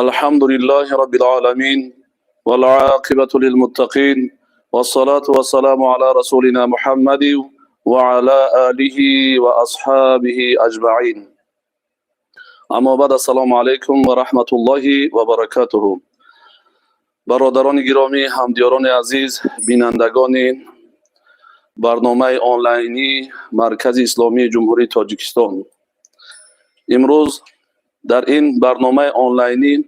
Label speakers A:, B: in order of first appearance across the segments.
A: الحمد لله رب العالمين والعاقبة للمتقين والصلاة والسلام على رسولنا محمد وعلى آله وأصحابه أجمعين. أما بعد، السلام عليكم ورحمة الله وبركاته. Бародарони гиромӣ, ҳамдиёрони азиз, бинандагони барномаи онлайнии Маркази Исломии Ҷумҳурии Тоҷикистон, имрӯз дар ин барномаи онлайнӣ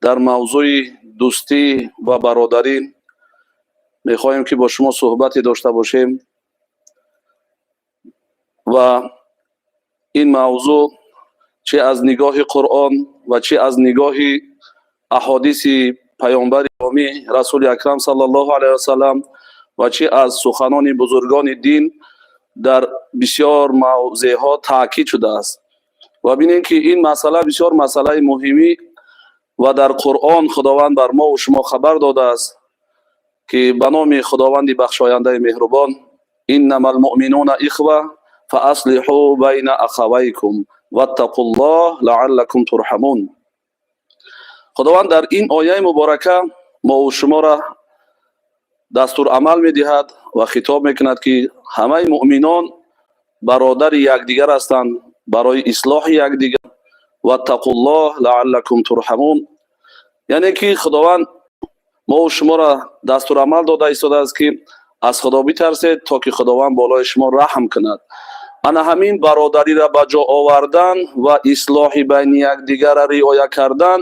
A: дар мавзӯи дӯстӣ ва бародарӣ мехоҳем, ки бо шумо суҳбате дошта бошем. Ва ин мавзӯъ чӣ аз нигоҳи Қуръон ва чӣ аз нигоҳи аҳодиси паёмбари гиромӣ, Расули Акрам саллаллоҳу алайҳи васалам, ва чӣ аз суханони бузургони дин дар бисёр мавзеъҳо таъкид шудааст. Ва бинем, ки ин масъала бисёр масъалаи муҳимӣ ва дар Қуръон Худованд бар мо шумо хабар додааст, ки ба номи Худованди бахшояндаи меҳрубон: إنما المؤمنون إخوة فأصلحوا بين أخويكم واتقوا الله لعلكم ترحمون. Худованд дар ин ояи муборака мову шуморо дастурамал медиҳад ва хитоб мекунад, ки ҳамаи муъминон бародари якдигар ҳастанд, барои ислоҳи якдигар. واتقوا الله لعلكم ترحمون. Яъне ки Худованд мову шуморо дастурамал дода истодааст, ки аз Худо битарсед, то ки Худованд болои шумо раҳм кунад. Ана ҳамин бародариро ба ҷо овардан ва ислоҳи байни якдигарро риоя кардан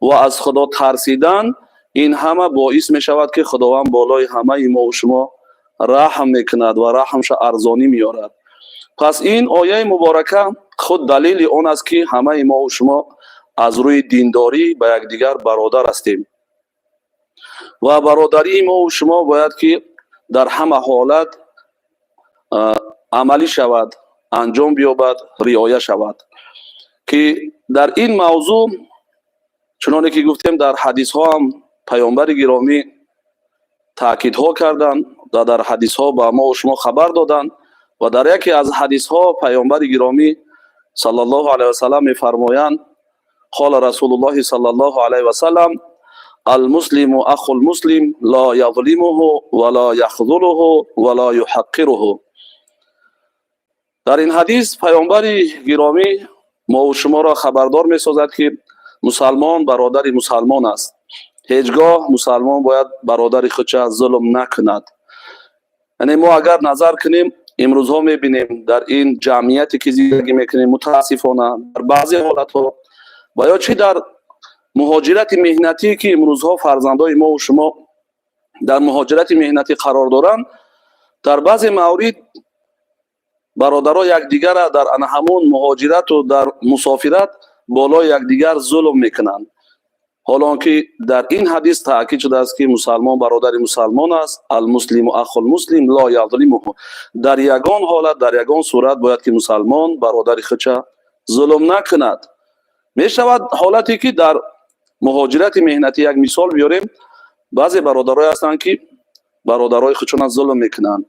A: ва аз Худо тарсидан, ин ҳама боис мешавад, ки Худованд болои ҳамаи мову шумо раҳм мекунад ва раҳмша арзонӣ меорад. Пас ин ояи муборака худ далели он аст, ки ҳамаи мову шумо аз рӯи диндорӣ ба якдигар бародар ҳастем ва бародарии мову шумо бояд ки дар ҳама ҳолат амалӣ шавад, анҷом биёбад, риоя шавад. Ки дар ин мавзӯъ, чуноне ки гуфтем, дар ҳадисҳо ҳам паёмбари гиромӣ таъкидҳо карданд ва дар ҳадисҳо ба мо шумо хабар доданд. Ва дар яке аз ҳадисҳо паёмбари гиромӣ саллаллоҳу алайҳи васалам мефармоянд: قال رسول الله صلى الله عليه وسلم: المسلم أخو المسلم لا يظلمه ولا يخذله ولا يحقره. Дар ин ҳадис паёмбари гиромӣ мову шуморо хабардор месозад, ки мусалмон бародари мусалмон аст. Ҳеҷ гоҳ мусалмон бояд бародари худша зулм накунад. Яъне мо агар назар кунем, имрӯзҳо мебинем, дар ин ҷамъияте ки зиндагӣ мекунем, мутаассифона, дар баъзе ҳолатҳо ва ё чӣ дар муҳоҷирати меҳнатӣ, ки имрӯзҳо фарзандои мову шумо дар муҳоҷирати меҳнатӣ қарор доранд, дар баъзе маврид бародаро якдигара дар ана ҳамон муҳоҷирату дар мусофират болои якдигар зулм мекунанд. Ҳоло он ки дар ин ҳадис таъкид шудааст, ки мусалмон бародари мусалмон аст: المسلم أخو المسلم لا يظلمه. Дар ягон ҳолат, дар ягон сурат бояд ки мусалмон бародари худша зулм накунад. Мешавад ҳолате, ки дар муҳоҷирати меҳнатӣ, як мисол биёрем, баъзе бародарое ҳастанд, ки бародарои худшона зулм мекунанд.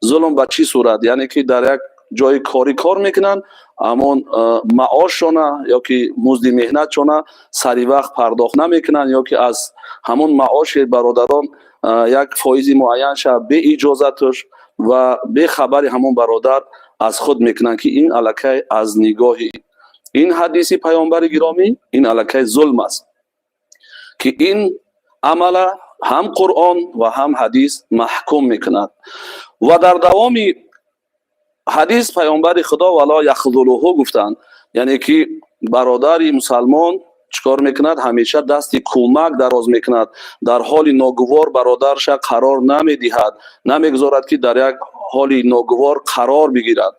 A: Зулм ба чӣ сурат? Яъне ки дар як ҷои корӣ кор мекунанд, ҳамон маошшона ё ки музди меҳнатшона сари вақт пардохт намекунанд, ё ки аз ҳамон маоши бародарон як фоизи муайянша беиҷозаташ ва бехабари ҳамон бародар аз худ мекунанд, ки ин аллакай аз нигоҳи ин ҳадиси паёмбари гиромӣ ин аллакай зулм аст, ки ин амала ҳам Қуръон ва ҳам ҳадис маҳкум мекунад. Ва дар давоми ҳадис паёмбари Худо ولا يخذله гуфтанд, яъне ки бародари мусалмон чӣ кор мекунад? Ҳамеша дасти кӯмак дароз мекунад, дар ҳоли ногувор бародарша қарор намедиҳад, намегузорад, ки дар як ҳоли ногувор қарор бигирад.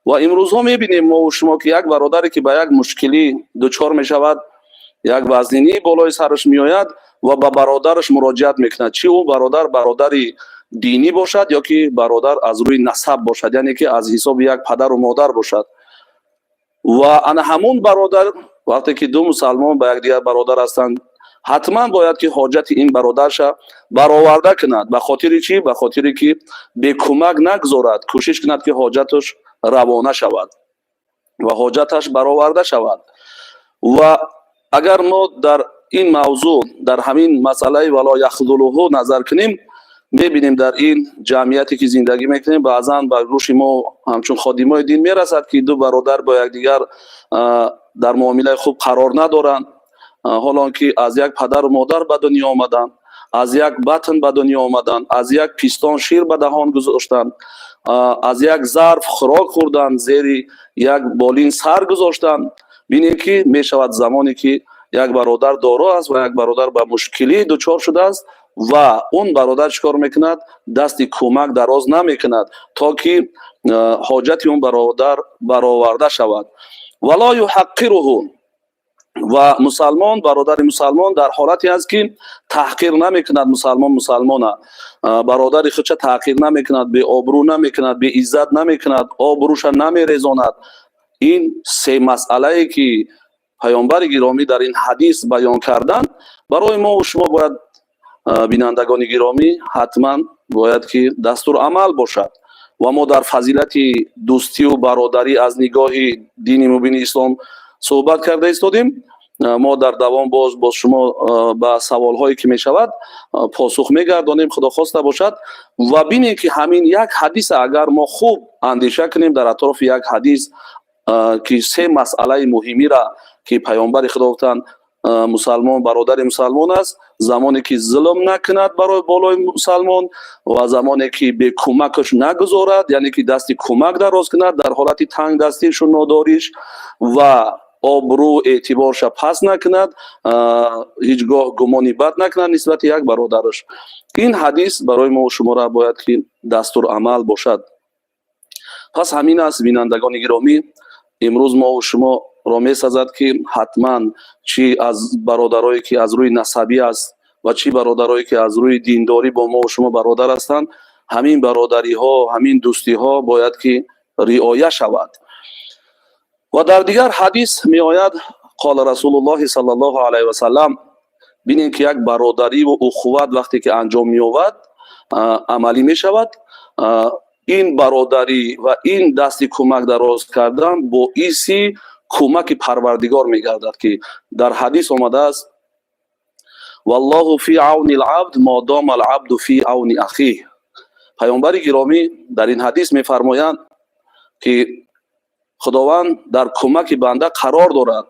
A: Ва имрӯзҳо мебинем мову шумо, ки як бародаре ки ба як мушкилӣ дучор мешавад, як вазнинӣ болои сараш меояд ва ба бародараш муроҷиат мекунад, чӣ ӯ бародар бародари динӣ бошад ё ки бародар аз рӯи насаб бошад, яъне ки аз ҳисоби як падару модар бошад. Ва ана ҳамон бародар, вақте ки ду мусалмон ба якдигар бародар ҳастанд, ҳатман бояд ки ҳоҷати ин бародарша бароварда кунад. Ба хотири чӣ? Ба хотире ки бекӯмак нагзорад, кӯшиш кунад, ки ҳоҷаташ равона шавад ва ҳоҷаташ бароварда шавад. Ва агар мо дар Ин мавзӯъ, дар ҳамин масъалаи ولا يخذله назар кунем, мебинем, дар ин ҷамъияте ки зиндагӣ мекунем, баъзан ба гӯши мо ҳамчун ходимои дин мерасад, ки ду бародар бо якдигар дар муомилаи хуб қарор надоранд, ҳоло он ки аз як падару модар ба дунё омаданд, аз як батн ба дунё омаданд, аз як пистон шир ба даҳон гузоштанд, аз як зарф хӯрок хӯрданд, зери як болин сар гузоштанд. Бинем, ки мешавад замоне ки як бародар доро аст ва як бародар ба мушкилӣ дучор шудааст ва он бародар чӣ кор мекунад? Дасти кӯмак дароз намекунад, то ки ҳоҷати он бародар бароварда шавад. ولا يحقره. Ва мусалмон бародари мусалмон дар ҳолате аст, ки таҳқир намекунад мусалмон мусалмона, бародари худша таҳқир намекунад, беобрӯ намекунад, беиззат намекунад, обрӯша намерезонад. Ин се масъалае, ки паёмбари гиромӣ дар ин ҳадис баён карданд, барои мо шумо бояд, бинандагони гиромӣ, ҳатман бояд ки дастурамал бошад. Ва мо дар фазилати дӯстию бародарӣ аз нигоҳи дини мубини ислом суҳбат карда истодем. Мо дар давом боз бо шумо ба саволҳое, ки мешавад, посух мегардонем, худо хоста бошад. Ва бинем, ки ҳамин як ҳадиса агар мо хуб андеша кунем дар атрофи як ҳадис, ки се масъалаи муҳимира, ки паёмбари худо гуфтанд, мусалмон бародари мусалмон аст замоне ки зулм накунад барои болои мусалмон ва замоне ки бекӯмакаш нагузорад, яъне ки дасти кӯмак дароз кунад дар ҳолати тангдастишу нодориш, ва обрӯ эътиборша паст накунад, ҳеҷ гоҳ гумони бад накунад нисбати як бародараш. Ин ҳадис барои мо шуморо бояд ки дастурамал бошад. Пас ҳамин аст, бинандагони гиромӣ. Имрӯз мо шуморо месазад, ки ҳатман чӣ аз бародарое, ки аз рӯи насабӣ аст, ва чӣ бародарое, ки аз рӯи диндорӣ бо мо шумо бародар ҳастанд, ҳамин бародариҳо, ҳамин дӯстиҳо бояд ки риоя шавад. Ва дар дигар ҳадис меояд: قال رسول الله صلى الله عليه وسلم. Бинем, ки як бародариву ухуват вақте ки анҷом меёбад, амалӣ мешавад, ин бародарӣ ва ин дасти кӯмак дароз кардан боиси кӯмаки Парвардигор мегардад, ки дар ҳадис омадааст: والله في عون العبد ما دام العبد في عون أخيه. Паёмбари гиромӣ дар ин ҳадис мефармоянд, ки Худованд дар кӯмаки банда қарор дорад,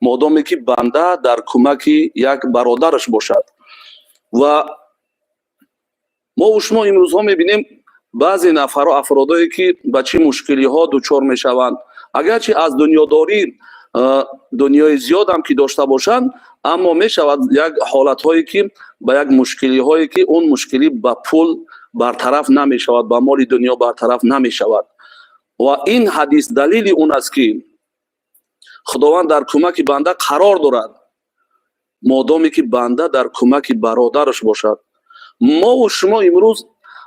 A: модоме ки банда дар кӯмаки як бародараш бошад. Ва мову шумо имрӯзҳо мебинем баъзе нафарро, афродое, ки ба чӣ мушкилиҳо дучор мешаванд, агарчи аз дунёдорӣ дунёи зиёдам ки дошта бошанд, аммо мешавад як ҳолатҳое, ки ба як мушкилиҳое, ки он мушкилӣ ба пул бартараф намешавад, ба моли дунё бартараф намешавад. Ва ин ҳадис далели он аст, ки Худованд дар кӯмаки банда қарор дорад, модоме ки банда дар кӯмаки бародараш бошад. Мову шумо имрӯз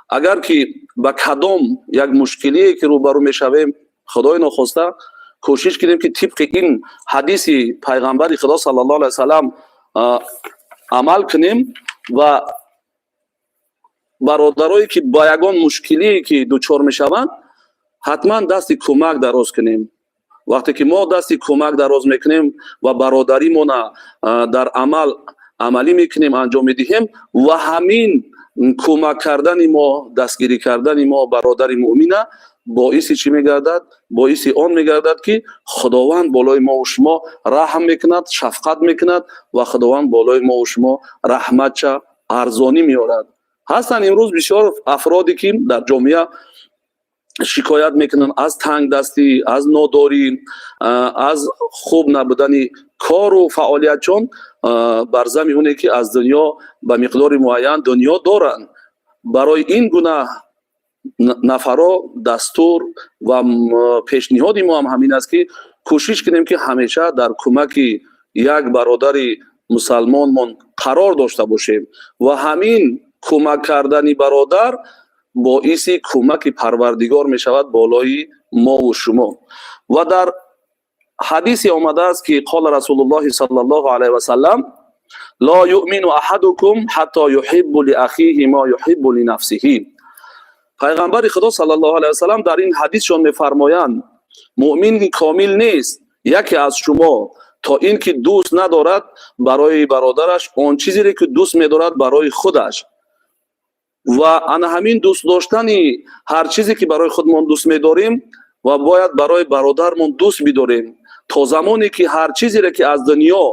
A: агар ки ба кадом як мушкилие ки рӯбарӯ мешавем, худои нохоста, кӯшиш кунем, ки тибқи ин ҳадиси пайғамбари Худо صلى الله عليه وسلم амал кунем ва бародарое, ки ба ягон мушкилие ки дучор мешаванд, ҳатман дасти кӯмак дароз кунем. Вақте ки мо дасти кӯмак дароз мекунем ва бародаримона дар амал амалӣ мекунем, анҷом медиҳем, ва ҳамин кӯмак кардани мо, дастгирӣ кардани мо бародари муъмина боиси чӣ мегардад? Боиси он мегардад, ки Худованд болои мову шумо раҳм мекунад, шафқат мекунад ва Худованд болои мову шумо раҳматча арзонӣ меорад. Ҳастанд имрӯз бисёр афроде, ки дар ҷомеа шикоят мекунанд аз тангдастӣ, аз нодорӣ, аз хуб набудани кору фаъолиятчон, бар зами оне ки аз дунё ба миқдори муайян дунё доранд. Барои ин гуна нафаро дастур ва пешниҳоди мо ҳам ҳамин аст, ки кӯшиш кунем, ки ҳамеша дар кӯмаки як бародари мусалмонмон қарор дошта бошем ва ҳамин кӯмак кардани бародар боиси кӯмаки Парвардигор мешавад болои мову шумо. Ва дар ҳадисе омадааст, ки قال رسول الله صلى الله عليه وسلم: لا يؤمن أحدكم حتى يحب لأخيه ما يحب لنفسه. Пайғамбари Худо صلى الله عليه وسلم дар ин ҳадисшон мефармоянд: муъмини комил нест яке аз шумо. То ин ки дӯст надорад барои бародараш он чизере, ки дӯст медорад барои худаш. Ва ана ҳамин дӯст доштани ҳар чизе, ки барои худмон дӯст медорем, ва бояд барои бародармон дӯст бидорем. То замоне ки ҳар чизере, ки аз дунё,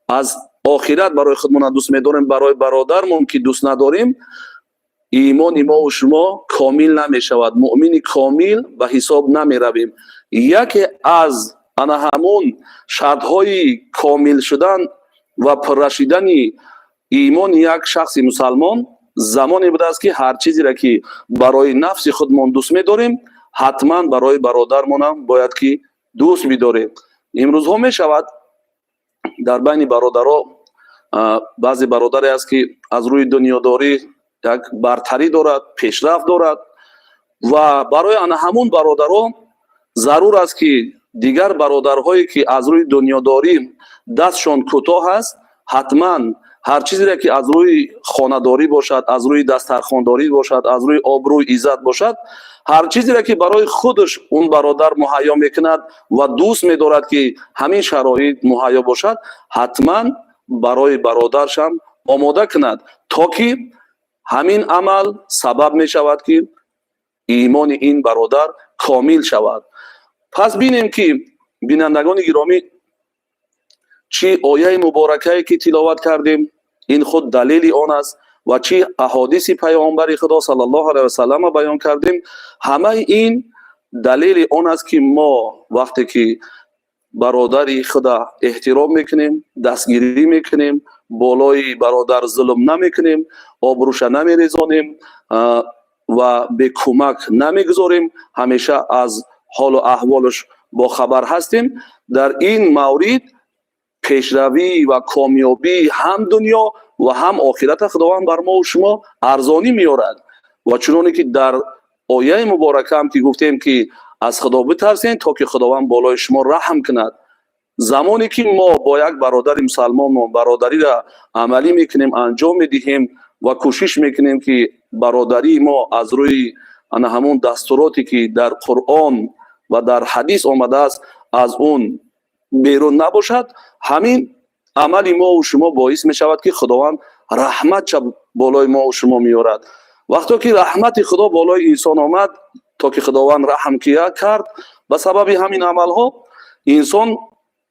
A: аз охират барои худмон дӯст медорем, барои бародармон ки дӯст надорем, имони мову шумо комил намешавад, муъмини комил ба ҳисоб намеравем. Яке аз ана ҳамон шартҳои комил шудан ва пурра шидани имони як шахси мусалмон замоне будааст, ки ҳар чизере, ки барои нафси худмон дӯст медорем, ҳатман барои бародармонам бояд ки дӯст бидорем. Имрӯзҳо мешавад, дар байни бародаро баъзе бародаре аст, ки аз рӯи дунёдорӣ як бартарӣ дорад, пешрафт дорад, ва барои ана ҳамун бародаро зарур аст, ки дигар бародарҳое, ки аз рӯи дунёдорӣ дастшон кӯтоҳ аст, ҳатман ҳар чизере, ки аз рӯи хонадорӣ бошад, аз рӯи дастархондорӣ бошад, аз рӯи обрӯи иззат бошад, ҳар чизере, ки барои худаш он бародар муҳайё мекунад ва дӯст медорад, ки ҳамин шароит муҳайё бошад, ҳатман барои бародаршам омода кунад, то ки ҳамин амал сабаб мешавад, ки имони ин бародар комил шавад. Пас бинем, ки бинандагони гиромӣ, чӣ ояи муборакае, ки тиловат кардем, ин худ далели он аст, ва чӣ аҳодиси Паёмбари Худо саллаллоҳу алайҳи васаллама баён кардем, ҳамаи ин далели он аст, ки мо вақте ки бародари худа эҳтиром мекунем, дастгирӣ мекунем, болои бародар зулм намекунем, обрӯша намерезонем ва бекӯмак намегузорем, ҳамеша аз ҳолу аҳволаш бохабар ҳастем, дар ин маврид пешравӣ ва комёбии ҳам дунё ва ҳам охирата Худованд бар мову шумо арзонӣ меорад. Ва чуноне ки дар ояи муборакаам ки гуфтем, ки аз Худо битарсен, то ки Худованд болои шумо раҳм кунад. Замоне ки мо бо як бародари мусалмонмон бародариро амалӣ мекунем, анҷом медиҳем ва кӯшиш мекунем, ки бародарии мо аз рӯи ана ҳамон дастуроте, ки дар Қуръон ва дар ҳадис омадааст, аз он берун набошад, ҳамин амали мову шумо боис мешавад, ки Худованд раҳматша болои мову шумо меорад. Вақто ки раҳмати Худо болои инсон омад, то ки Худованд раҳм кард, ба сабаби ҳамин амалҳо инсон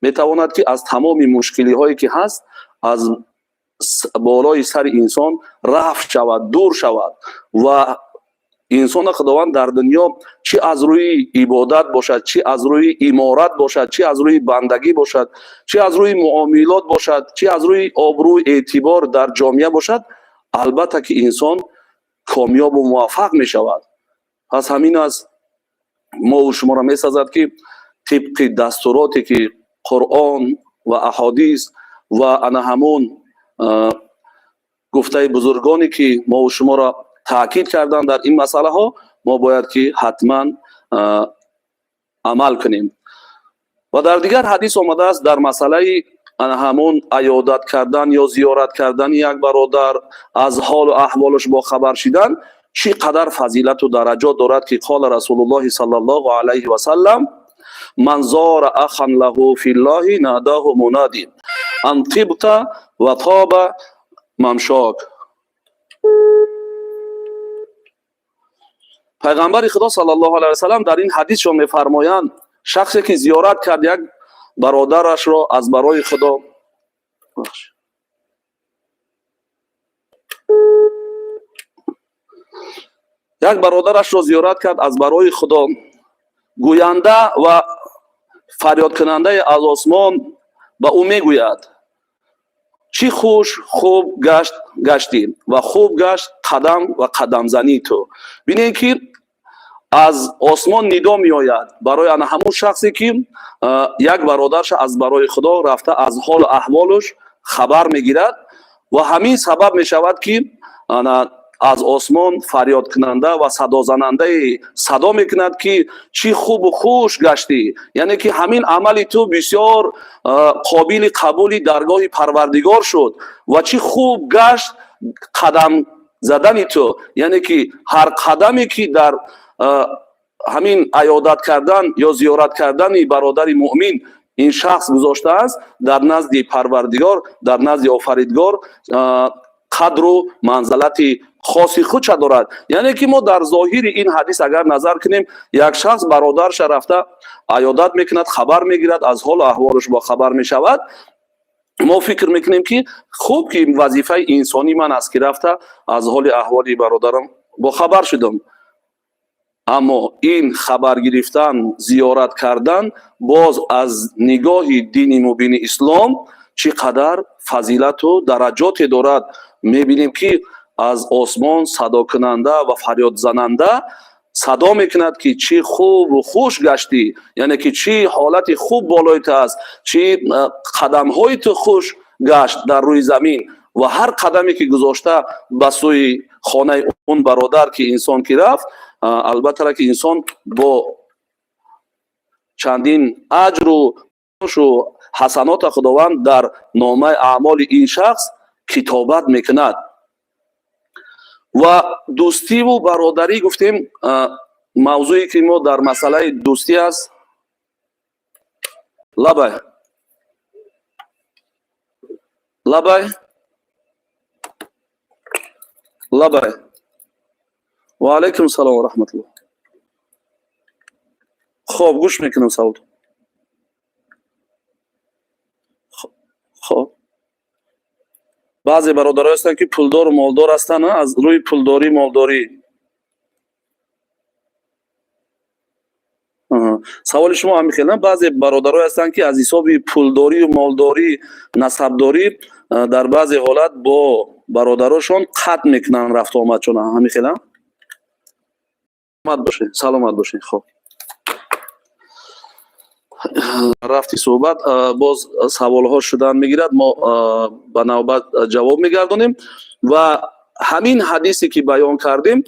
A: метавонад, ки аз тамоми мушкилиҳое, ки ҳаст, аз болои сари инсон рафт шавад, дур шавад. Ва инсона Худованд дар дунё, чӣ аз рӯи ибодат бошад, чӣ аз рӯи иморат бошад, чӣ аз рӯи бандагӣ бошад, чӣ аз рӯи муомилот бошад, чӣ аз рӯи обрӯ, эътибор дар ҷомеа бошад, албатта ки инсон комёбу муваффақ мешавад. Пас ҳамин аст, мову шуморо месазад, ки тибқи дастуроте, ки Қуръон ва аҳодис ва ана ҳамун гуфтаи бузургоне, ки мову шуморо таъкид карданд дар ин масъалаҳо, мо бояд ки ҳатман амал кунем. Ва дар дигар ҳадис омадааст дар масъалаи ана ҳамон аёдат кардан ё зиёрат кардани як бародар, аз ҳолу аҳволаш бохабар шидан чӣ қадар фазилату дараҷот дорад, ки قال رسول الله صلى الله عليه وسلم: من زار أخا له في الله ناداه مناد أن طبت وطاب ممشاك. Пайғамбари Худо саллаллоҳу алайҳи васаллам дар ин ҳадисшон мефармоянд: шахсе ки зиёрат кард як бародарашро аз барои Худо, як бародарашро зиёрат кард аз барои Худо, гӯянда ва фарёдкунандаи аз осмон ба ӯ мегӯяд: «Чӣ хуш хуб гашт гаштӣ ва хуб гашт қадам ва қадамзании ту». Бинед, ки аз осмон нидо меояд барои ана ҳамун шахсе, ки як бародарша аз барои Худо рафта аз ҳолу аҳволуш хабар мегирад, ва ҳамин сабаб мешавад, ки ана аз осмон фарёдкунанда ва садозанандаи садо мекунад, ки чӣ хубу хуш гаштӣ, яъне ки ҳамин амали ту бисёр қобили қабули даргоҳи Парвардигор шуд, ва чӣ хуб гашт қадам задани ту, яъне ки ҳар қадаме, ки дар ҳамин аёдат кардан ё зиёрат кардани бародари муъмин Ин шахс гузоштааст, дар назди Парвардигор, дар назди Офаридгор қадру манзалати хоси худша дорад. Яъне ки мо дар зоҳири ин ҳадис агар назар кунем, як шахс бародарша рафта аёдат мекунад, хабар мегирад, аз ҳолу аҳволаш бохабар мешавад. Мо фикр мекунем, ки хуб, ки вазифаи инсонии ман аст, ки рафта аз ҳоли аҳволи бародарам бохабар шудам. Аммо ин хабар гирифтан, зиёрат кардан боз аз нигоҳи дини мубини ислом чӣ қадар фазилату дараҷоте дорад. Мебинем, ки аз осмон садокунанда ва фарёдзананда садо мекунад, ки чӣ хубу хуш гаштӣ, яъне ки чӣ ҳолати хуб болои ту аст, чӣ қадамҳои ту хуш гашт дар рӯи замин. Ва ҳар қадаме ки гузошта ба сӯи хонаи он бародар ки инсон ки рафт, албатта ки инсон бо чандин аҷру ҳасанота Худованд дар номаи аъмоли ин шахс китобат мекунад. Ва дӯстиву бародарӣ гуфтем, мавзӯе ки мо дар масъалаи дӯстӣ аст. Лабай, лабай, лабай. Ва алайкум салом ва раҳматуллоҳ. Хоб, гӯш мекунам савол. Хоб, баъзе бародарое ҳастанд, ки пулдору молдор ҳастанд, аз рӯи пулдорӣ, молдорӣ. Саволи шумо ҳамин хел: баъзе бародарое ҳастанд, ки аз ҳисоби пулдорию молдорӣ, насабдорӣ дар баъзе ҳолат бо бародарошон қатъ мекунанд рафту омадшон. Ҳамин хела? Саломат бошед, саломат бошед. Хоб, рафти суҳбат боз саволҳо шудан мегирад, мо ба навбат ҷавоб мегардонем. Ва ҳамин ҳадисе ки баён кардем,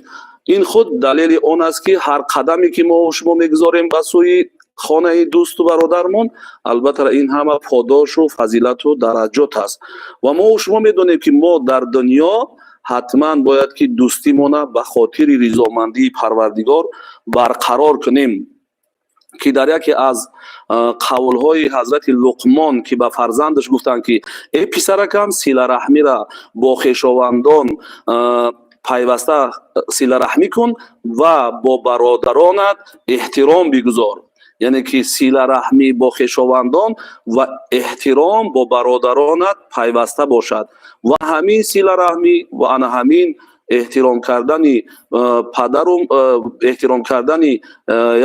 A: ин худ далели он аст, ки ҳар қадаме ки мо шумо мегузорем ба сӯи хонаи дӯсту бародармон, албатта ин ҳама подошу фазилату дараҷот аст. Ва мо шумо медонем, ки мо дар дунё ҳатман бояд ки дӯстимона ба хотири ризомандии Парвардигор барқарор кунем, ки дар яке аз қавлҳои ҳазрати Луқмон, ки ба фарзандаш гуфтанд, ки э писаракам, силараҳмира бо хешовандон пайваста силараҳмӣ кун ва бо бародаронат эҳтиром бигузор. Яъне ки силараҳмӣ бо хешовандон ва эҳтиром бо бародаронат пайваста бошад. Ва ҳамин силараҳмӣ ва ана ҳамин эҳтиром кардани падару эҳтиром кардани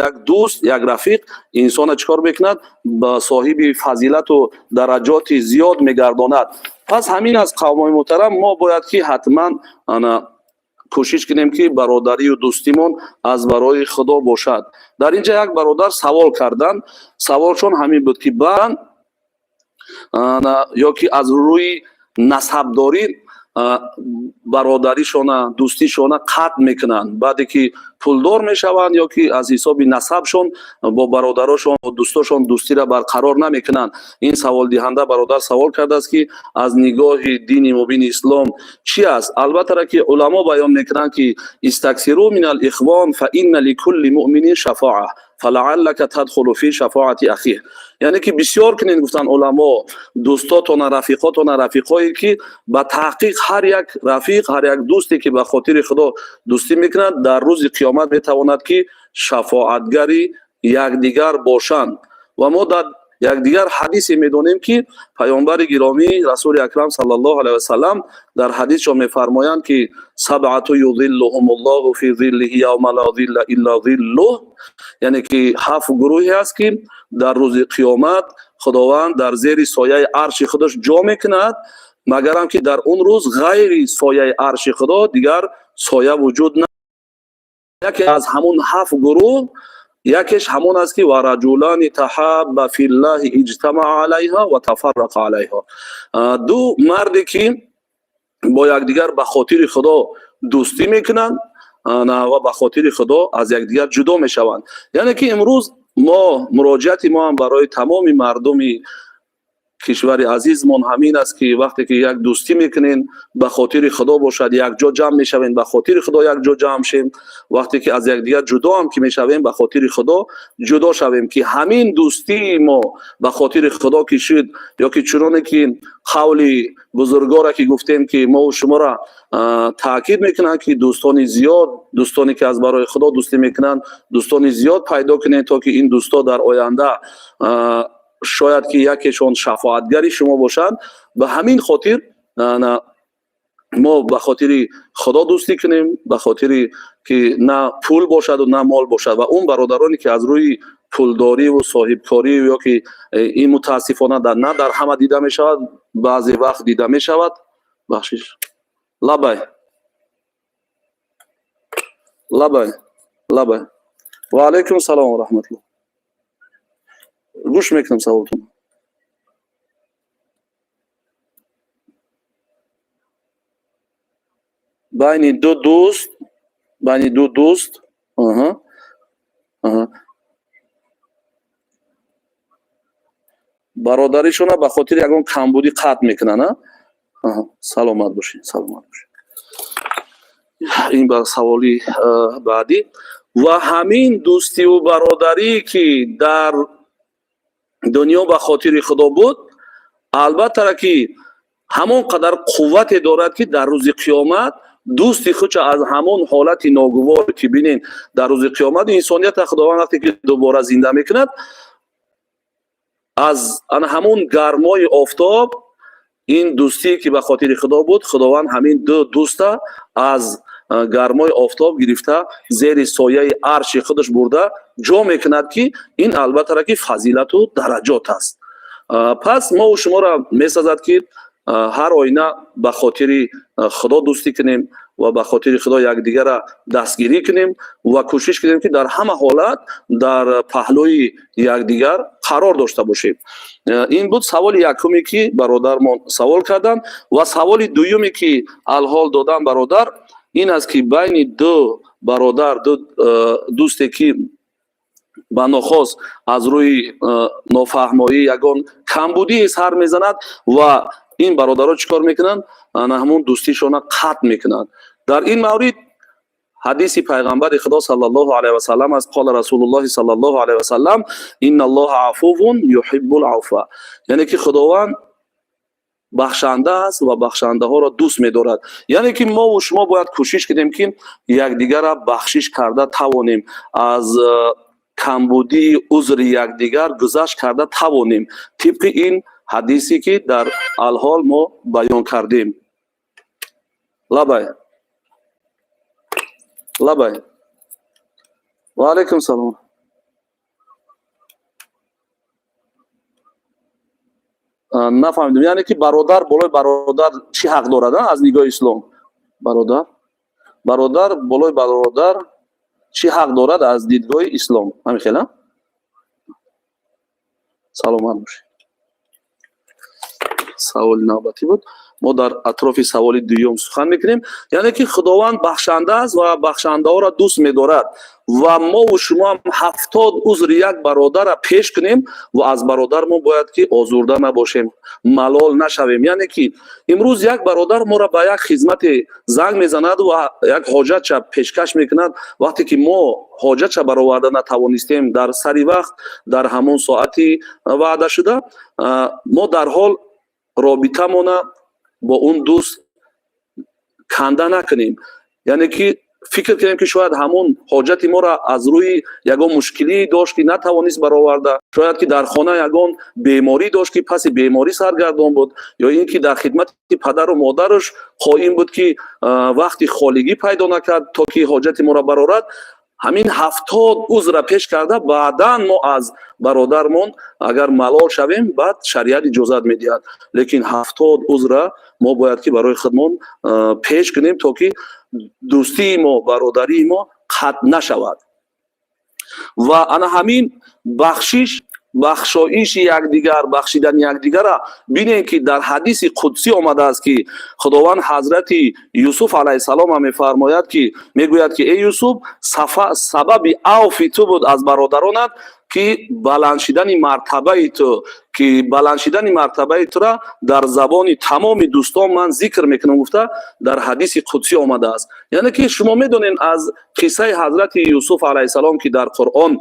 A: як дӯст, як рафиқ инсона чӣ кор мекунад? Ба соҳиби фазилату дараҷоти зиёд мегардонад. Пас ҳамин аст, қавмои муҳтарам, мо бояд ки ҳатман ана кӯшиш кунем, ки бародарию дӯстимон аз барои Худо бошад. Дар ин ҷа як бародар савол карданд. Саволшон ҳамин буд, ки баъдан ё ки аз рӯи насабдорӣ бародаришона, дӯстишона қатъ мекунанд, баъде ки пулдор мешаванд, ё ки аз ҳисоби насабшон бо бародарошон, бо дӯстошон дӯстиро барқарор намекунанд. Ин саволдиҳанда бародар савол кардааст, ки аз нигоҳи дини мубини ислом чӣ аст. Албаттара ки уламо баён мекунанд, ки истаксиру мин алихвон фа инна ликулли муъминин шафоа фалааллака тадхулу фи шафоати ахих. Яъне ки бисёр кунед, гуфтанд уламо, дӯстотона, рафиқотона, рафиқое ки ба таҳқиқ ҳар як рафиқ, ҳар як дӯсте ки ба хотири Худо дӯстӣ мекунад, дар рӯзи қиёмат метавонад ки шафоатгари якдигар бошанд. Ва мо дар якдигар ҳадисе медонем, ки паёнбари гиромӣ, расули акрам саллаллоҳу алайҳи васалам дар ҳадисшон мефармоянд, ки сабъату юзиллуҳум ллоҳу фи зиллиҳи явма ла зилла илла зиллуҳ. Яъне ки ҳафт гурӯҳе аст, ки дар рӯзи қиёмат Худованд дар зери сояи арши худаш ҷо мекунад, магарам ки дар он рӯз ғайри сояи арши Худо дигар соя вуҷуд на. Яке аз ҳамун ҳафт гурӯҳ якеш ҳамон аст, ки ва раҷулани таҳабба филлаҳи иҷтамаа алайҳа ва тафаррақа алайҳа, ду марде ки бо якдигар ба хотири Худо дӯстӣ мекунанд ва ба хотири Худо аз якдигар ҷудо мешаванд. Яъне ки имрӯз мо муроҷиати мо ҳам барои тамоми мардуми Кишвари азизмон ҳамин аст, ки вақте ки як дӯстӣ мекунем, ба хотири Худо бошад, якҷо ҷамъ мешавем, ба хотири Худо якҷо ҷамъ шем. Вақте ки аз якдигар ҷудо ҳам ки мешавем, ба хотири Худо ҷудо шавем, ки ҳамин дӯстии мо ба хотири Худо ки шуд, ё ки чуноне ки қавли бузургоре ки гуфтем, ки мову шуморо таъкид мекунанд, ки дӯстони зиёд, дӯстоне ки аз барои Худо дӯстӣ мекунанд, дӯстони зиёд пайдо кунед, то ки ин дӯсто дар оянда шояд ки якешон шафоатгари шумо бошанд. Ба ҳамин хотир мо ба хотири Худо дӯстӣ кунем, ба хотири ки на пул бошаду на мол бошад. Ва он бародароне ки аз рӯи пулдориву соҳибкорӣ, ё ки ин мутаассифона на дар ҳама дида мешавад, баъзе вақт дида мешавад. Бахшиш, лабай, лабай, лабай. Ва алайкум салом ва раҳматуллоҳ. Гӯш мекунам саволтон. Байни ду дӯст, байни ду дӯст. Аҳа, аҳа. Бародаришона ба хотири ягон камбудӣ қатъ мекунанд, а? Аҳа, саломат бошед, саломат бошед. Ин ба саволи баъдӣ. Ва ҳамин дӯстиву бародарӣ, ки дар дунё ба хотири Худо буд, албатта ки ҳамон қадар қуввате дорад, ки дар рӯзи қиёмат дӯсти худша аз ҳамон ҳолати ногувор, ки бинен, дар рӯзи қиёмат инсонията Худованд вақте ки дубора зинда мекунад, аз ана ҳамон гармои офтоб, ин дӯстие ки ба хотири Худо буд, Худованд ҳамин ду дӯста аз гармои офтоб гирифта, зери сояи арши худаш бурда ҷо мекунад, ки ин албатта ки фазилату дараҷот аст. Пас мову шуморо месазад, ки ҳар оина ба хотири Худо дӯстӣ кунем ва ба хотири Худо якдигарра дастгирӣ кунем ва кӯшиш кунем, ки дар ҳама ҳолат дар паҳлӯи якдигар қарор дошта бошем. Ин буд саволи якуме, ки бародармон савол карданд. Ва саволи дуюме, ки алҳол додам бародар, ин аст, ки байни ду бародар, ду дӯсте, ки ба нохост аз рӯи нофаҳмоӣ ягон камбудие сар мезанад ва ин бародаро чӣ кор мекунанд? Ана ҳамун дӯстишона қатъ мекунанд. Дар ин маврид ҳадиси пайғамбари Худо саллаллоҳу алайҳи васаллам аст: قال رسول الله صلى الله عليه وسلم: إن الله عفو يحب العفو. Яъне ки Худованд бахшанда аст ва бахшандаҳоро дӯст медорад. Яъне ки мову шумо бояд кӯшиш кунем, ки якдигарра бахшиш карда тавонем, аз камбудии узри якдигар гузашт карда тавонем, тибқи ин ҳадисе, ки дар алҳол мо баён кардем. Лабай, лабай. Ва алайкум салом. Нафаҳмидем. Яъне ки бародар болои бародар чӣ ҳақ дорад аз нигоҳи ислом? Бародар болои бародар чӣ ҳақ дорад аз дидгоҳи ислом, ҳамин хел? Саломат бошед. Саволи навбатӣ буд. Мо дар атрофи саволи дуюм сухан мекунем. Яъне ки Худованд бахшанда аст ва бахшандаҳоро дӯст медорад. Ва мову шумоам 70 узри як бародарра пеш кунем ва аз бародармон бояд ки озурда набошем, малол нашавем. Яъне ки имрӯз як бародар моро ба як хизмате занг мезанад ва як ҳоҷатша пешкаш мекунад. Вақте ки мо ҳоҷатша бароварда натавонистем дар сари вақт, дар ҳамон соати ваъдашуда, мо дарҳол робитамона бо он дӯст канда накунем. Яъне ки фикр кунем, ки шояд ҳамон ҳоҷати моро аз рӯи ягон мушкилӣ дошт, ки натавонист бароварда, шояд ки дар хона ягон беморӣ дошт, ки паси беморӣ саргардон буд, ё ин ки дар хидмати падару модараш қоим буд, ки вақти холигӣ пайдо накард, то ки ҳоҷати моро барорад. Ҳамин 70 узра пеш карда, баъдан мо аз бародармон агар малол шавем, баъд шариат иҷозат медиҳад. Лекин 70 узра мо бояд ки барои худмон пеш кунем, то ки дӯстии мо, бародарии мо қатъ нашавад. Ва ана ҳамин бахшиш, бахшоиши якдигар, бахшидани якдигара бинем, ки дар ҳадиси қудсӣ омадааст, ки Худованд ҳазрати Юсуф алайҳиссалом мефармояд, ки мегӯяд, ки эй Юсуф, сабаби авфи ту буд аз бародаронат. Ки баланд шидани мартабаи ту, ки баланд шидани мартабаи тура дар забони тамоми дӯстон ман зикр мекунам, гуфта дар ҳадиси қудсӣ омадааст. Яъне ки шумо медонед аз қиссаи ҳазрати Юсуф алайҳиссалом, ки дар Қуръон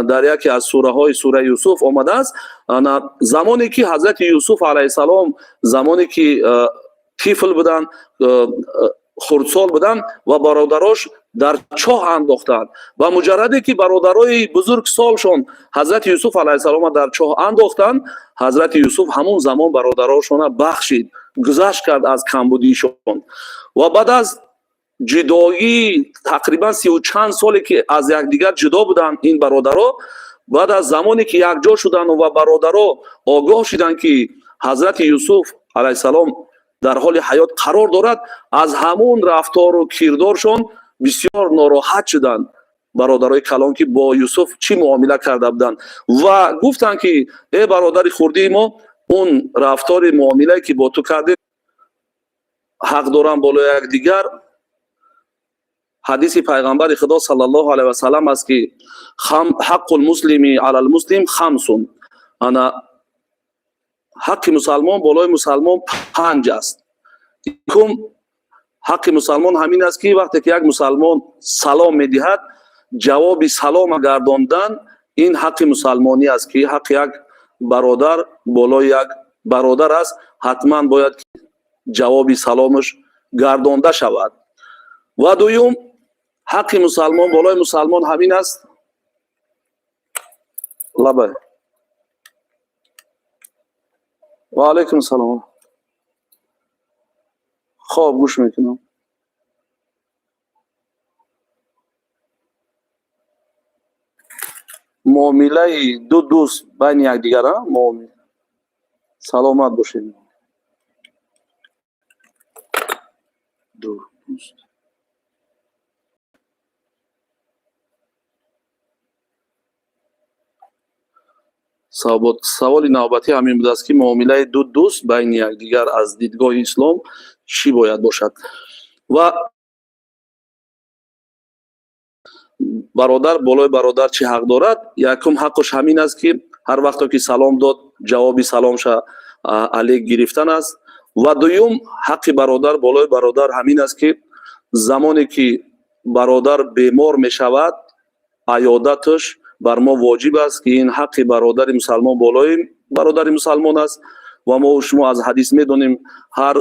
A: дар яке аз сураҳои сураи Юсуф омадааст. Замоне ки ҳазрати Юсуф алайҳиссалом, замоне ки тифл буданд, хурдсол буданд ва бародарош дар чоҳ андохтанд, ба муҷарраде ки бародарои бузургсолшон ҳазрати Юсуф алайҳиссалома дар чоҳ андохтанд, ҳазрати Юсуф ҳамон замон бародарошона бахшид, гузашт кард аз камбудиишон. Ва баъд аз ҷудоӣ тақрибан 30 чанд соле ки аз якдигар ҷудо буданд ин бародаро, баъд аз замоне ки якҷо шуданд ва бародаро огоҳ шуданд, ки ҳазрати Юсуф алайҳиссалом дар ҳоли ҳаёт қарор дорад, аз ҳамун рафтору кирдоршон бисёр нороҳат шуданд бародарои калон, ки бо Юсуф чӣ муомила карда буданд, ва гуфтанд, ки э бародари хурдии мо, он рафтори муомилае ки бо ту кардем, ҳақ дорам болои якдигар. Ҳадиси пайғамбари Худо саллаллоҳу алайҳи васалам аст, ки حق المسلم على المسلم خمس, ана ҳаққи мусалмон болои мусалмон панҷ аст. Якум ҳаққи мусалмон ҳамин аст, ки вақте ки як мусалмон салом медиҳад, ҷавоби салома гардондан, ин ҳаққи мусалмонӣ аст, ки ҳаққи як бародар болои як бародар аст, ҳатман бояд ҷавоби саломаш гардонда шавад. Ва дуюм ҳаққи мусалмон болои мусалмон ҳамин аст. Лабай, ва алайкум салом. Хоб, гӯш мекунам. Муомилаи ду дӯст байни якдигар. Саломат бошед. Ду дӯст. Саволи навбатӣ ҳамин будааст, ки муомилаи ду дӯст байни якдигар аз дидгоҳи ислом чӣ бояд бошад? Ва бародар болои бародар чӣ ҳақ дорад? Якум ҳаққуш ҳамин аст, ки ҳар вақто ки салом дод, ҷавоби саломша алек гирифтан аст. Ва дуюм ҳаққи бародар болои бародар ҳамин аст, ки замоне ки бародар бемор мешавад, аёдаташ бар мо воҷиб аст, ки ин ҳаққи бародари мусалмон болои бародари мусалмон аст. Ва мо шумо аз ҳадис медонем, ҳар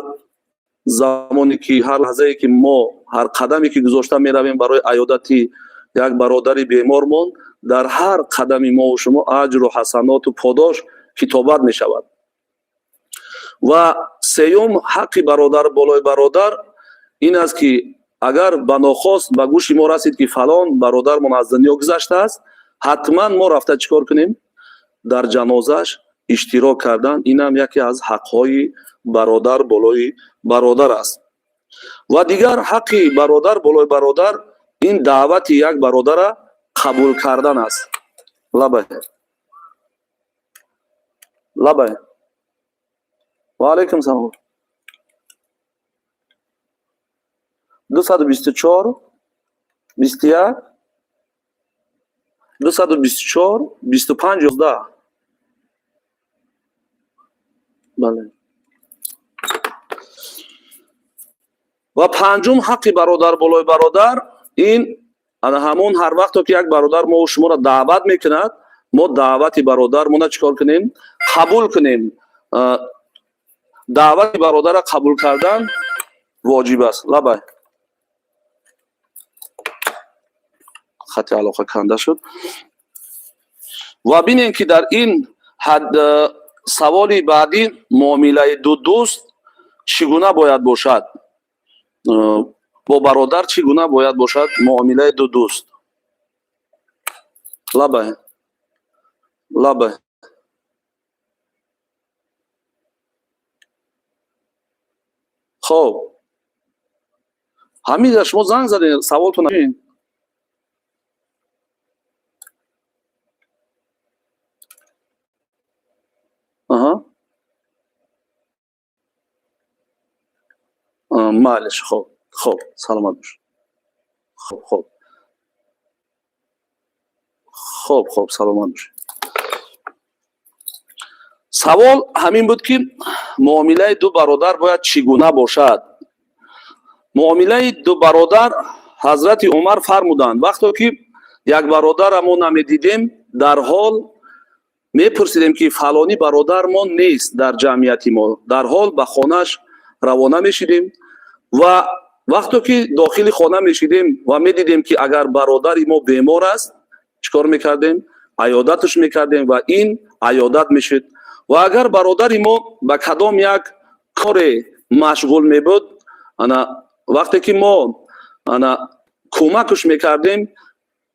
A: замоне ки, ҳар лаҳзае ки мо, ҳар қадаме ки гузошта меравем барои аёдати як бародари бемормон, дар ҳар қадами мову шумо аҷру ҳасаноту подош китобат мешавад. Ва сеюм ҳаққи бародар болои бародар ин аст, ки агар ба нохост ба гӯши мо расид, ки фалон бародармон аз дунё гузаштааст, ҳатман мо рафта чӣ кор кунем? Дар ҷанозааш иштирок кардан, инам яке аз ҳаққҳои бародар болои бародар аст. Ва дигар ҳаққи бародар болои бародар ин даъвати як бародара қабул кардан аст. Лабай, лабай, ва алайкум салом. 224 21, 224 25 11. Бале. Ва панҷум ҳаққи бародар болои бародар ин ана ҳамон ҳар вақто ки як бародар мо шуморо даъват мекунад, мо даъвати бародармона чӣ кор кунем? Қабул кунем. Даъвати бародара қабул кардан воҷиб аст. Лабай, хати алоқа канда шуд. Ва бинем, ки дар ин саволи баъдӣ муомилаи ду дӯст чӣ гуна бояд бошад, бо бародар чӣ гуна бояд бошад муомилаи ду дӯст. Лабай, лабай. Хоб, ҳамида шумо занг задед, саволтон. Аҳа, майлиш. Хоб, хоб, саломат бош. Хоб, хоб. Хоб, хоб, саломат бошед. Савол ҳамин буд, ки муомилаи ду бародар бояд чӣ гуна бошад? Муомилаи ду бародар, Ҳазрати Умар фармуданд: вақто ки як бародарро мо намедидем, дарҳол мепурсидем, ки фалонӣ бародармон нест дар ҷамъияти мо. Дарҳол ба хонааш равона мешидем ва вақто ки дохили хона мешидем ва медидем, ки агар бародари мо бемор аст, чӣ кор мекардем? Аёдаташ мекардем ва ин аёдат мешуд. Ва агар бародари мо ба кадом як коре машғул мебуд, ана вақте ки мо ана кӯмакаш мекардем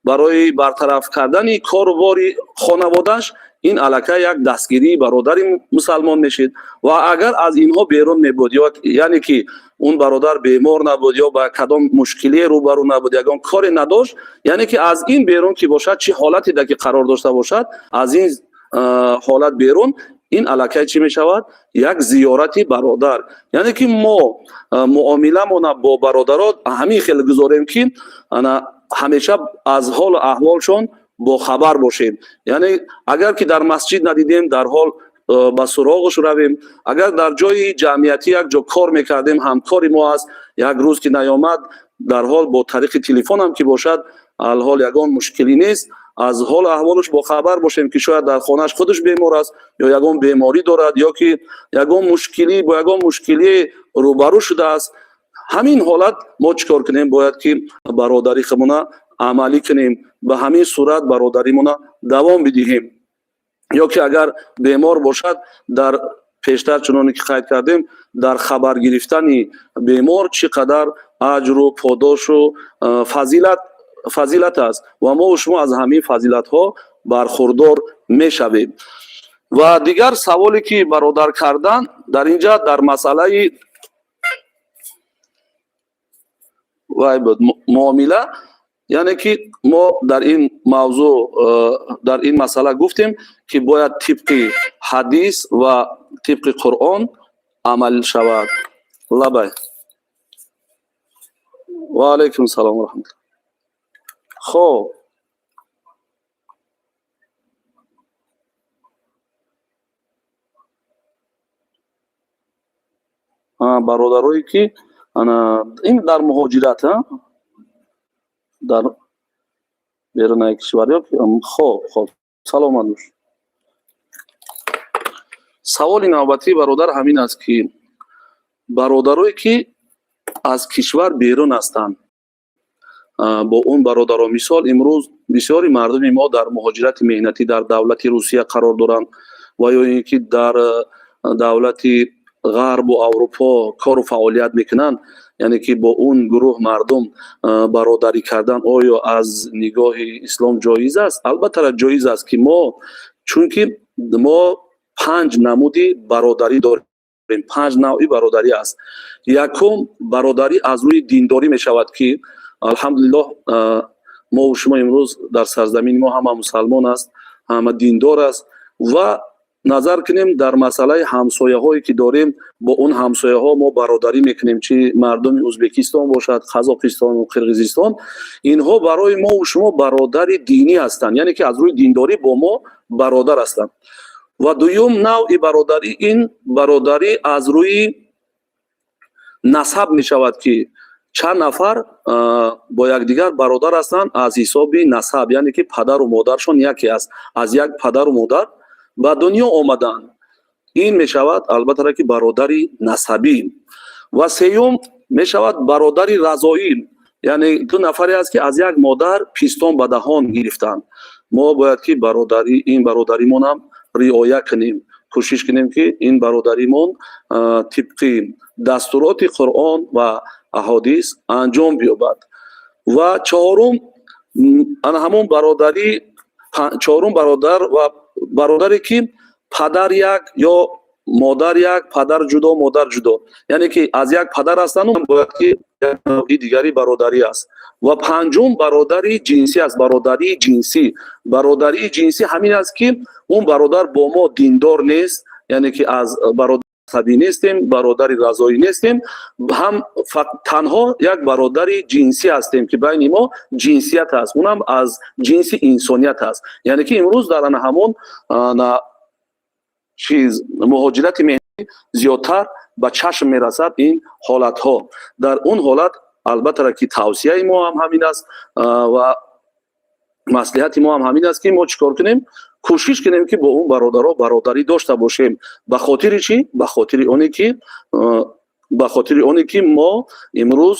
A: барои бартараф кардани кору бори хонаводааш, ин аллакай як дастгирии бародари мусалмон мешид. Ва агар аз инҳо берун мебуд, ё яъне ки он бародар бемор набуд ё ба кадом мушкилие рӯбарӯ набуд, ягон коре надошт, яъне ки аз ин берун ки бошад, чӣ ҳолате да ки қарор дошта бошад, аз ин ҳолат берун, ин аллакай чӣ мешавад? Як зиёрати бародар. Яъне ки мо муомиламона бо бародарот ҳамин хел гузорем, ки ана ҳамеша аз ҳолу аҳволшон бохабар бошем. Яъне агар ки дар масҷид надидем, дарҳол ба суроғаш равем. Агар дар ҷои ҷамъиятӣ як ҷо кор мекардем, ҳамкори мо аст, як рӯз ки наёмад, дарҳол бо тариқи телефонам ки бошад, алҳол ягон мушкилӣ нест, аз ҳолу аҳволаш бохабар бошем, ки шояд дар хонааш худаш бемор аст ё ягон беморӣ дорад, ё ки ягон мушкилӣ, бо ягон мушкилӣ рӯбарӯ шудааст. Ҳамин ҳолат мо чӣ кор кунем? Бояд ки бародари худмона амалӣ кунем, ба ҳамин сурат бародаримона давом бидиҳем. Ё ки агар бемор бошад, дар пештар чуноне ки қайд кардем, дар хабар гирифтани бемор чӣ қадар аҷру подошу фазилат аст ва мо шумо аз ҳамин фазилатҳо бархурдор мешавем. Ва дигар саволе ки бародар кардан дар инҷа дар масъалаи вай буд, муомила. Яъне ки мо дар ин мавзӯъ, дар ин масъала гуфтем, ки бояд тибқи ҳадис ва тибқи Қуръон амал шавад. Лабай, ва алайкум салом ва раҳматуллоҳ. Хоб, бародарое ки ана ин дар муҳоҷират, дар берунаи кишвар ё. Хоб, хоб, саломат бош. Саволи навбатии бародар ҳамин аст, ки бародарое ки аз кишвар берун ҳастанд, бо он бародаро, мисол, имрӯз бисёри мардуми мо дар муҳоҷирати меҳнатӣ дар давлати Русия қарор доранд ва ё ин ки дар давлати Ғарбу Аврупо кору фаъолият мекунанд, яъне ки бо он гурӯҳ мардум бародарӣ кардан оё аз нигоҳи ислом ҷоиз аст? Албатта, ҷоиз аст, ки мо, чунки мо панҷ намуди бародарӣ дорем, панҷ навъи бародарӣ аст. Якум, бародарӣ аз рӯи диндорӣ мешавад, ки алҳамдулиллоҳ, мову шумо имрӯз дар сарзамини мо ҳама мусалмон аст, ҳама диндор аст. Ва назар кунем дар масъалаи ҳамсояҳое ки дорем, бо он ҳамсояҳо мо бародарӣ мекунем, чи мардуми Ӯзбекистон бошад, Қазоқистону Қирғизистон, инҳо барои мову шумо бародари динӣ ҳастанд, яъне ки аз рӯи диндорӣ бо мо бародар ҳастанд. Ва дуюм навъи бародарӣ, ин бародарӣ аз рӯи насаб мешавад, ки чанд нафар бо якдигар бародар ҳастанд аз ҳисоби насаб, яъне ки падару модаршон яке аст, аз як падару модар ба дунё омаданд, ин мешавад албатта ки бародари насабӣ. Ва сеюм мешавад бародари разоӣ, яъне ду нафаре аст, ки аз як модар пистон ба даҳон гирифтанд. Мо бояд ки бародарӣ, ин бародаримонам риоя кунем, кӯшиш кунем, ки ин бародаримон тибқи дастуроти Қуръон ва аҳодис анҷом биёбад. Ва чаҳорум, ана ҳамон бародарӣ, чаҳорум бародар ва бародаре ки падар як ё модар як, падар ҷудо, модар ҷудо, яъне ки аз як падар ҳастанду бояд ки як навъи дигари бародарӣ аст. Ва панҷум бародари ҷинсӣ аст. Бародарии ҷинсӣ, бародарии ҷинсӣ ҳамин аст, ки он бародар бо мо диндор нест, яъне ки аз бародар Мазҳабӣ нестем, бародари ғизоӣ нестем, ҳам танҳо як бародари ҷинсӣ ҳастем, ки байни мо ҷинсият аст, унам аз ҷинси инсоният аст. Яъне ки имрӯз дар ана ҳамон чиз муҳоҷирати меҳнатӣ зиёдтар ба чашм мерасад ин ҳолатҳо. Дар он ҳолат, албатта, ки тавсияи мо ҳам ҳамин аст ва маслиҳати мо ҳам ҳамин аст, ки мо чӣ кор кунем? Кӯшиш кунем, ки бо он бародаро бародарӣ дошта бошем. Ба хотири чӣ? Ба хотири оне ки мо имрӯз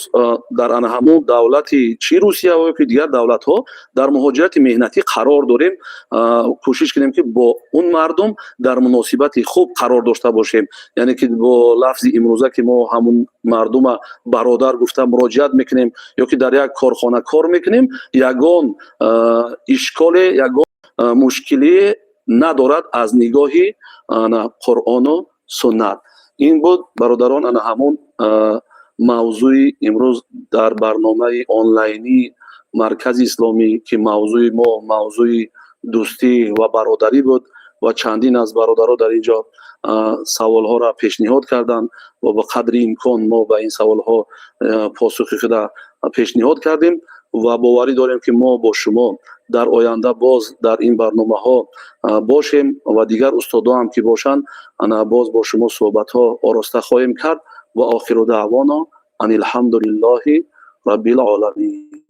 A: дар ана ҳамон давлати чи Русия ё ки дигар давлатҳо дар муҳоҷирати меҳнатӣ қарор дорем, кӯшиш кунем, ки бо он мардум дар муносибати хуб қарор дошта бошем. Яъне ки бо лафзи имрӯза, ки мо ҳамун мардума бародар гуфта муроҷиат мекунем ё ки дар як корхона кор мекунем, ягон ишколе, ягон мушкилие надорад аз нигоҳи Қуръону суннат. Ин буд, бародарон, ана ҳамон мавзӯи имрӯз дар барномаи онлайнии Маркази Исломӣ, ки мавзӯи мо мавзӯи дӯстӣ ва бародарӣ буд ва чандин аз бародаро дар ин ҷо саволҳоро пешниҳод карданд ва ба қадри имкон мо ба ин саволҳо посухи худа пешниҳод кардем ва боварӣ дорем, ки мо бо шумо дар оянда боз дар ин барномаҳо бошем ва дигар устодо ҳам ки бошанд, ана боз бо шумо суҳбатҳо ороста хоҳем кард. Ва охиру даъвоно ан алҳамду лиллоҳи раббил оламин.